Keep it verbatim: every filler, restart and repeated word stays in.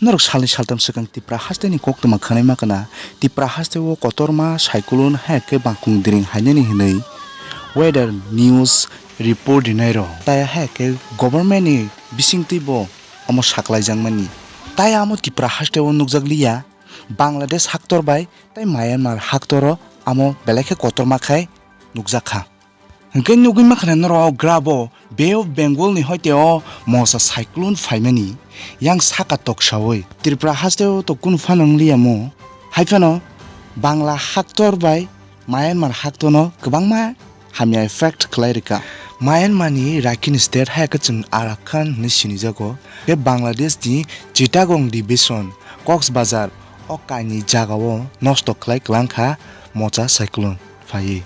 Norok salni saltam swkang Tipra hasteni koktwma khwnaima kana, Tipra hasteo kotorma cyclone hai khe bangkung dring hainani hwnwi weather news report rinairok. Tai hai khe government ni bisingtwibo omo saklaijakmani. Tai amo Tipra hasteo nukjakliya, Bangladesh haktor bai tai Myanmar haktoro amo belai khe kotorma khai nukjakha. Hwnkhe nugwi mankha norok grabo Bay of Bengal ni hoite o mosa cyclone phaimani yang saka toksawi. Tripura hasteo to kunu phano wngliyamo. Haiphano Bangla haktor bai Myanmar haktorno kwbangma hamya effect khlai rwkha. Myanmar ni Rakhine state hai khe chwng Arakan hwnwi sinijago. Tei Bangladesh ni Chittagong division, Cox's Bazar o kainwi jagao nosto khlai kwlangkha mosa cyclone phaiwi.